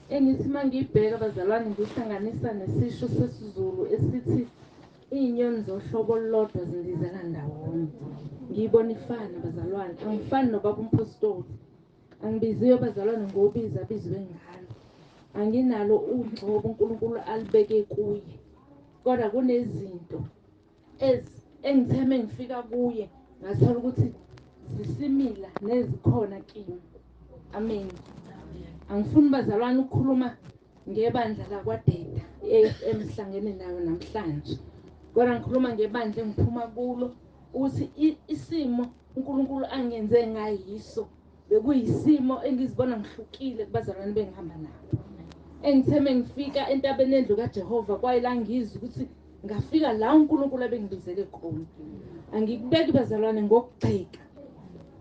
Engithi uma ngiyibheka bazalwane ngihlanganisa nesisho sesiZulu esithi iy'nyoni zohlobo olulodwa zindizela ndawonye. Ngiyibona ifana bazalwane, angifani nobaba umphostoli. Angibiziwe bazalwane ngobiza abizwe ngalo. Anginalo ugcobo uNkulunkulu alibeke kuye. Kodwa kunezinto engitheme ngifika kuye ngathola ukuthi zisimila nezikhona kimi. Amen. Angifuni bazalwane ukukhuluma ngebandla lakwaDeda i-AFM sihlangene nayo namhlanje. Kodwa ngikhuluma ngebandla engiphuma kulo ukuthi isimo uNkulunkulu angenze ngayiso bekuyisimo engizibona ngihlukile kubazalwane bengihamba nabo. Engitheme ngifika entabeni endlu kaJehova kwaye la ngizwa ukuthi ngafika la uNkulunkulu abengibizele khona. Angikubeki bazalwane ngokugxeka.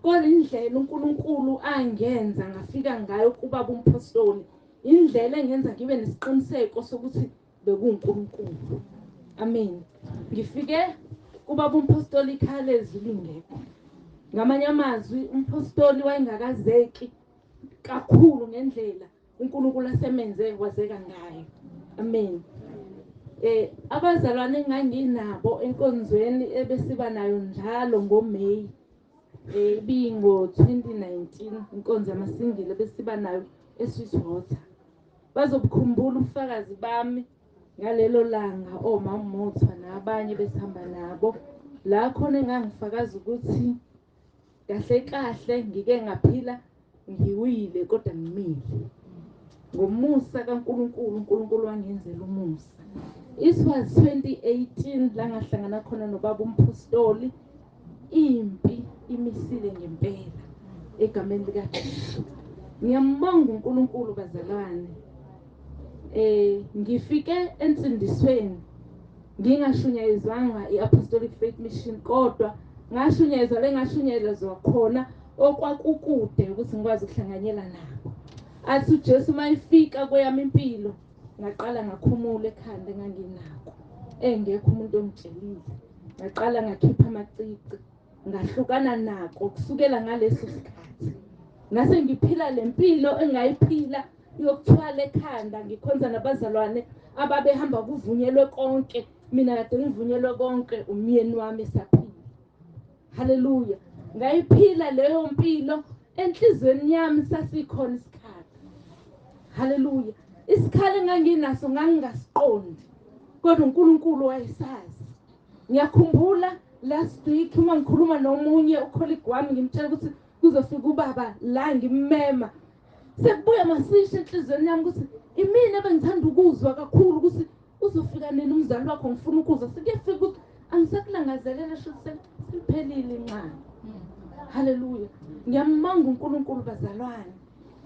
Kodwa indlela uNkulunkulu angenza ngafika ngayo kubaba umphostoli indlela engenza ngibe nesiqiniseko sokuthi bekuwuNkulunkulu. Amen. Ngifike kubaba umphostoli ikhaya lezwi lingekho. Ngamanye amazwi umphostoli wayengakazeki kakhulu ngendlela uNkulunkulu asemenze wazeka ngayo. Amen. Abazalwane enganginabo enkonzweni ebesiba nayo njalo ngoMay ibingo 2019 inkonzo yamasingile besiba nayo eSweetwater. Bazobukhumbula ubufakazi bami ngalelo langa omama Mothwa nabanye besihamba nabo la khona engangifakaza ukuthi kahle kahle ngike ngaphila ngiwile kodwa ngimile. Ngomusa kaNkulunkulu uNkulunkulu wangenzela umusa. It was 2018 la ngahlangana khona nobaba umphostoli. Impi imisile ngempela egameni likaJesu. Ngiyambonga uNkulunkulu bazalwane. Ngifike ensindisweni ngingashunyayezwanga i-Apostolic Faith Mission kodwa ngashunyayezwa lengashunyayezwa khona okwakukude ukuthi ngikwazi ukuhlanganyela nabo. Athi uJesu mayifika kweyami impilo ngaqala ngakhumula ekhanda enganginako engekho umuntu ongitshelile. Ngaqala ngakhipha amacici ngahlukana nako kusukela ngaleso sikhathi. Ngase ngiphila lempilo engayiphila yokuthwala ekhanda ngikhonza nabazalwane ababehamba kuvunyelwe konke. Mina kade ngivunyelwe konke umyeni wami esaphila. Haleluya. Ngayiphila leyo mpilo enhlizweni yami sasikhona isikhala. Haleluya. Isikhala enganginaso ngangingasiqondi kodwa uNkulunkulu wayesazi. Ngiyakhumbula last week uma ngikhuluma nomunye ucolleague wami ngimtshela ukuthi kuzofika ubaba la ngimmema. Sekubuya masisha enhlizweni yami ukuthi imina ebengithanda ukuzwa kakhulu ukuthi uzofika nini umzali wakho ngifuna ukuzwa. Sekuyafika ukuthi angisakulangazelela sho seliphelile inxana. Haleluya. Ngiyambonga uNkulunkulu bazalwane.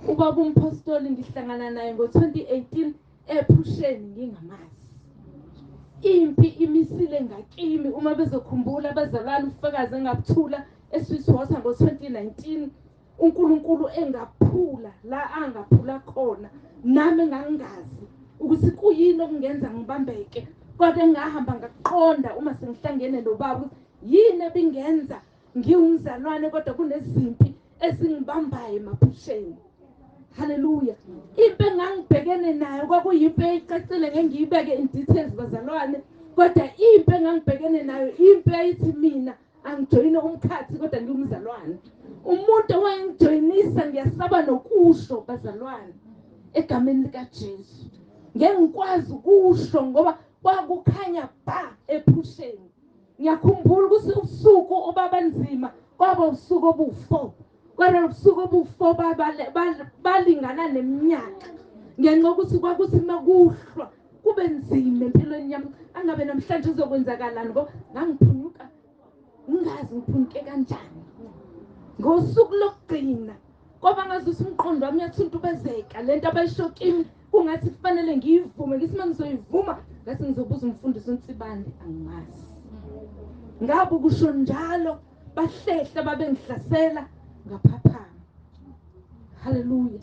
Ubaba umphostoli ngihlangana naye ngo-2018 ephusheni ngingamazi. Impi imisile ngakimi uma bezokhumbula abazalwane ubufakazi engabuthula eSweetwater ngo-2019 uNkulunkulu engaphula la angaphula khona nami engangazi ukuthi kuyini okungenza ngibambeke kodwa engahamba ngaqonda uma sengihlangene nobaba yini ebingenza ngiwumzalwane kodwa kunezimpi ezingibambayo emaphusheni. Haleluya. Impi engangibhekene nayo kwakuyimpi eyicacile ngeke ngiyibeke in details bazalwane kodwa impi engangibhekene nayo impi eyithi mina angijoyine umkhathi kodwa ngiwumzalwane. Umuntu owayengijoyinisa ngiyasaba nokusho bazalwane egameni likaJesu. Ngeke ngikwazi ukusho ngoba kwakukhanya ba ephusheni. Ngiyakhumbula ukuthi ubusuku obabanzima kwaba ubusuku obu-4. Kodwa ubusuku obu-4 balingana neminyaka. Ngenxa yokuthi kwakuthi makuhlwa kube nzima empilweni yami. Angabe namhlanje kuzokwenzakalani ngoba ngangiphunyuka ngingazi ngiphunyuke kanjani. Ngosuku lokugcina kwaba ngazuthi umqondo wami uyathuntubezeka lento abayisho kimi kungathi kufanele ngiyivume ngithi uma ngizoyivuma ngathi ngizobuza umfundisi uNsibande angimazi. Ngabe kusho njalo bahlehla babengihlasela ngaphaphama. Haleluya.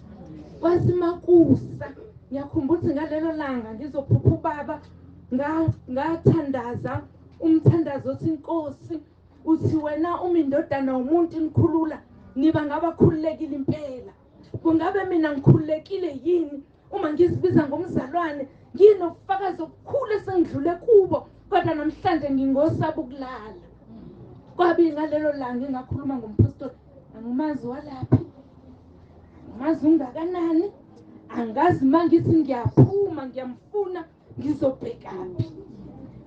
Kwathi makusa ngiyakhumbula ukuthi ngalelo langa ngizophupha ubaba ngathandaza umthandazo othi Nkosi uthi wena uma indodana womuntu inikhulula niba ngabakhululekile impela. Kungabe mina ngikhululekile yini uma ngizibiza ngomzalwane, nginobufakazi obukhulu esengidlule kubo, kodwa namhlanje ngingosaba ukulala. Kwabi ngalelo langa engakhuluma ngomphostoli, angimazi walaphi, angimazi ungakanani, angazi mangithi ngiyaphuma ngiyamfuna ngizobhekaphi.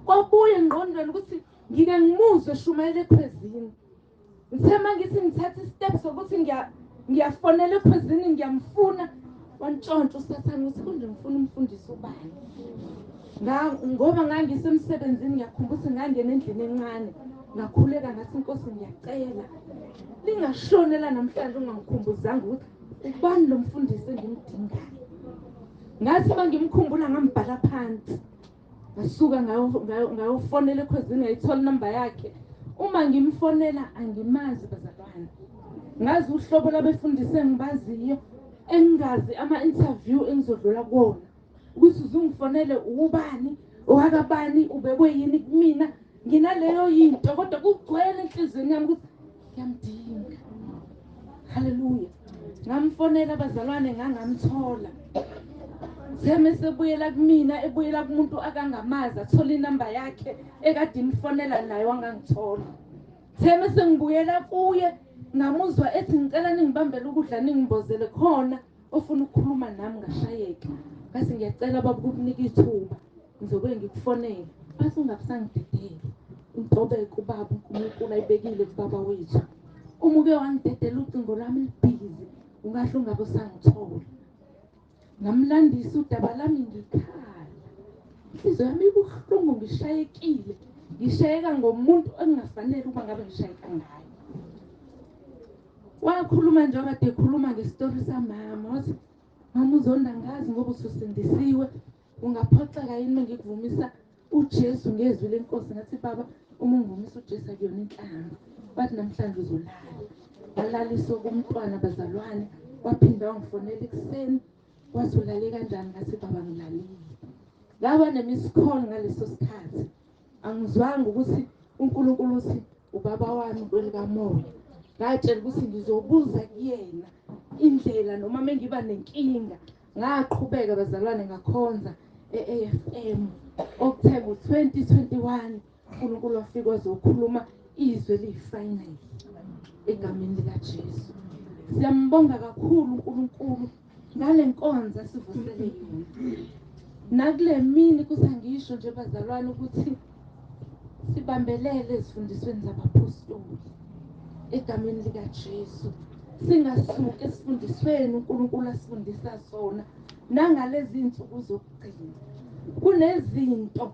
Kwabuya engqondweni ukuthi ngike ngimuzwe eshumayela ekhwezini. Ngithe mangithi ngithatha i-step sokuthi ngiyafonela ekhwezini ngiyamfuna, wantshontsha uSathane ukuthi kunje ngifuna umfundisi ubani. Ngoba ngangisemsebenzini, ngiyakhumbula ukuthi ngangena endlini encane, ngakhuleka ngathi Nkosi ngiyacela lingashonela namhlanje ungangikhumbuzanga ukuthi ubani lo mfundisi engimdingayo. Ngathi mangimkhumbula ngambhala phansi, ngasuka ngayofonela ekhwezini, ngayithola inamba yakhe. Uma ngimfonela angimazi bazalwane, ngazi uhlobo labefundisi engibaziyo, engingazi ama-interview engizodlula kuwona, ukuthi uzungifonele ubani, owakabani, ubekwe yini kumina. Nginaleyo yinto kodwa kugcwele enhliziyweni yami ukuthi ngiyamdinga. Haleluya. Ngamfonela abazalwane ngangamthola. Theme sebuyela kumina, ebuyela kumuntu akangamazi, athola inamba yakhe ekade imfonela naye wangangithola. Theme sengibuyela kuye, ngamuzwa ethi ngicela ningibambele ukudla ningimbozele khona ofuna ukukhuluma nami ngashayeka. Ngathi ngiyacela baba ukukunika ithuba, ngizobe ngikufonela. Bathi ungabusangidedela. Intobeko ubaba uNkulunkulu ayibekile kubaba wethu. Uma uke wangidedela ucingo lwami libhizi, ungahle ungabe usangithola. Ngamlandisa udaba lami ngikhala, inhliziyo yami ibuhlungu, ngishayekile, ngishayeka ngomuntu engingafanele ukuba ngabe ngishayeka ngaye. Wakhuluma nje wakade ekhuluma ngesitori samama, wathi mama uzonda ngazi ngoba ususindisiwe, ungaphoxeka yini mengikuvumisa uJesu ngezwi lenkosi. Ngathi baba uma ungivumisa uJesu akuyona inhlamba. Bathi namhlanje uzolala. Walaliswa kumntwana bazalwane, waphinda wangifonela ekuseni, wathi ulale kanjani? Ngathi baba ngilalile. Ngaba ne-miss call ngaleso sikhathi, angizwanga ukuthi uNkulunkulu uthi ubaba wami kwelikamoya. Ngatshela ukuthi ngizobuza kuyena indlela noma mengiba nenkinga. Ngaqhubeka bazalwane ngakhonza e-AFM okuthe ngo-2021 uNkulunkulu wafika wazokhuluma izwi eliyi-final egameni likaJesu. Siyambonga kakhulu uNkulunkulu ngale nkonzo asivusele yona. Nakule mini kusangisho nje bazalwane ukuthi sibambelele ezifundisweni zabaphostoli egameni likaJesu. Singasuki esifundisweni uNkulunkulu asifundisa sona nangalezi insuku zokugcina. Kunezinto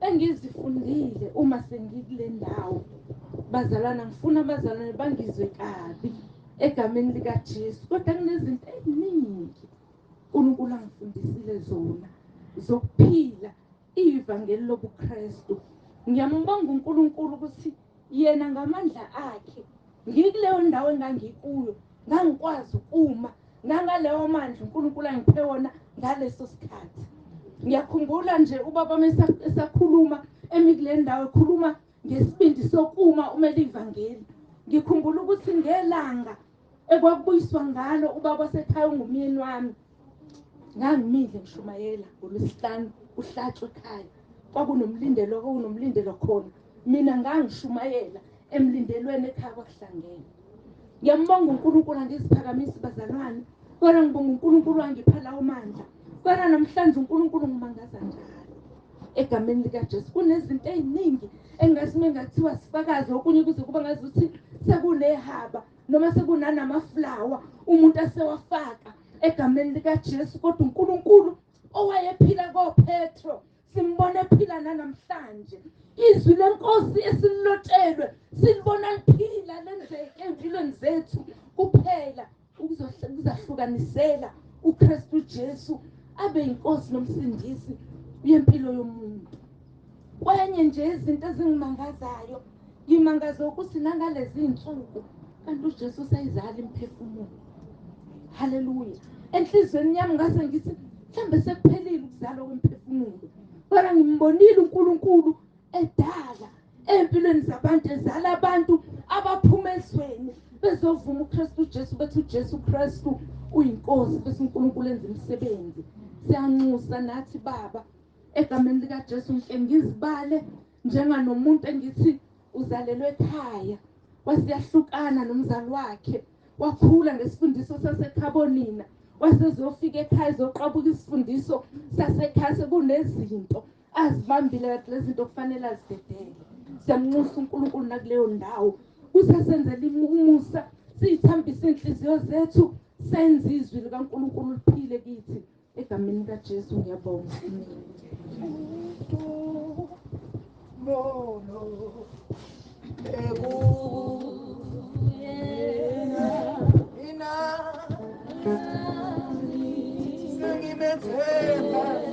engizifundile uma sengikule ndawo bazalwana, ngifuna abazalwane bangizwe kabi egameni likaJesu, kodwa kunezinto eziningi uNkulunkulu angifundisile zona zokuphila ivangeli lobuKristu. Ngiyambonga uNkulunkulu ukuthi yena ngamandla akhe ngikuleyo ndawo engangikuyo ngangikwazi ukuma ngangaleyo mandla uNkulunkulu angiphe wona ngaleso sikhathi. Ngiyakhumbula nje ubaba esakhuluma emi kule ndawo ekhuluma ngesibindi sokuma umele ivangeli. Ngikhumbula ukuthi ngelanga ekwakubuyiswa ngalo ubaba wasekhaya ungumyeni wami, ngangimile ngishumayela ngolwesihlanu uhlatshwe ekhaya, kwakunomlindelo kwakunomlindelo khona, mina ngangishumayela emlindelweni ekhaya kwakuhlangene. Ngiyambonga uNkulunkulu, angiziphakamisi bazalwane, kodwa ngibonga uNkulunkulu wangipha lawo mandla. Kodwa namhlanje uNkulunkulu ngimangaza njalo egameni likaJesu. Kunezinto eziningi engathi mengathiwa sifakaze okunye kuze kuba ngazuthi sekunehaba noma sekunanamaflawa umuntu asewafaka egameni likaJesu, kodwa uNkulunkulu owayephila koPetro simbona ephila nanamhlanje. Izwi lenkosi esililotshelwe silibona liphila lenzeke empilweni zethu kuphela ukuzahlukanisela uKristu Jesu abe inkosi nomsindisi yempilo yomuntu. Kwenye nje izinto ezingimangazayo, ngimangaza ukuthi nangalezi insuku kanti uJesu usayizala imphefumulo. Haleluya. Enhlizweni yami ngase ngithi mhlambe sekuphelile ukuzalwa kwemphefumulo, kodwa ngimbonile uNkulunkulu edala empilweni zabantu, ezala abantu abaphuma ezweni bezovuma uKristu uJesu, bethi uJesu Kristu uyinkosi, bese uNkulunkulu enza imisebenzi. Siyanxusa nathi Baba egameni likaJesu, ngike ngizibale njenganomuntu engithi uzalelwe ekhaya, wasiyahlukana nomzali wakhe, wakhula ngesifundiso sasekhabonina, wasezofika ekhaya ezoqabuka isifundiso sasekhaya, sekunezinto azibambile kade lezi zinto kufanele azidedele. Siyamnxusa uNkulunkulu nakuleyo ndawo kusasenzela umusa, siyithambise inhliziyo zethu, senze izwi likaNkulunkulu liphile kithi egameni likaJesu. Ngiyabonga. Sengimethemba.